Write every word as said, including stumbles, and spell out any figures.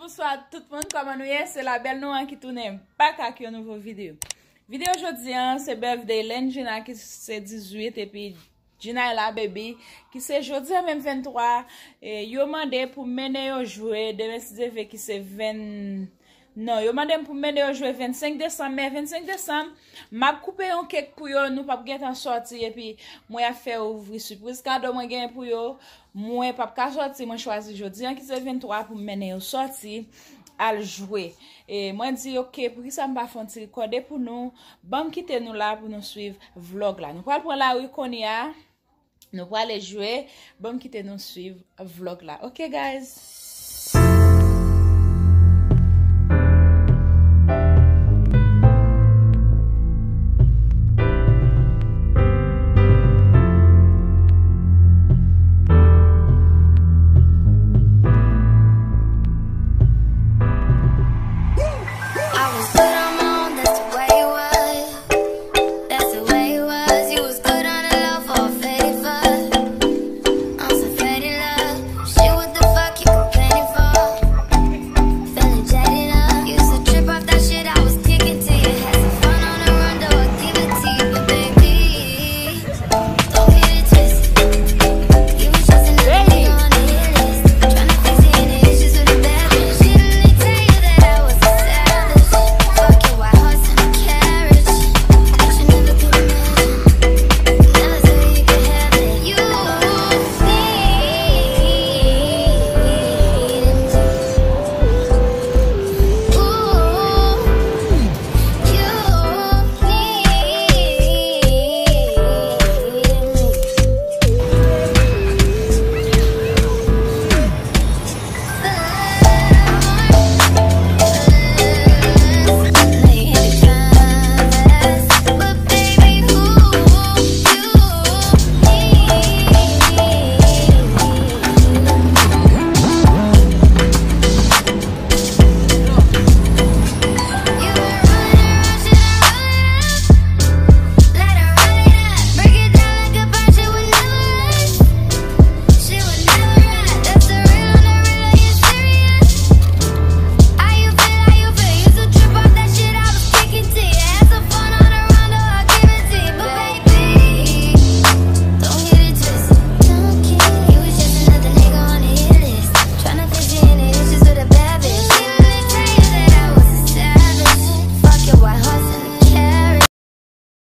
Bonswa tout moun, kòman nou ye? Se la bèl nou an ki tounen bak ak yon nouvo videyo. Videyo jodi an se birthday Lenjina ki se dizuit, epi Jinayla Baby ki se jodi an menm venntwa. E, yo mande pou mennen yo jwe demen si Dye vle ki se ven non, yo mande m pou m mennen yo jwe vennsenk desanm, men vennsenk desanm m ap koupe yon kèk pou yo, nou p ap gentan sòti, epi mwen ap fè ouvri sipriz kado mwen genyen pou yo. Mwen p ap ka sòti, mwen chwazi jodi an ki se venntwa pou m mennen yo sòti al jwe. E mwen di, "Ok, poukisa m pa fè yon ti rekòde pou nou? Ban m kite nou la pou nou swiv vlòg la." Nou pral pran lari kounye a, nou prale jwe, ban m kite nou swiv vlòg la. Ok, guys?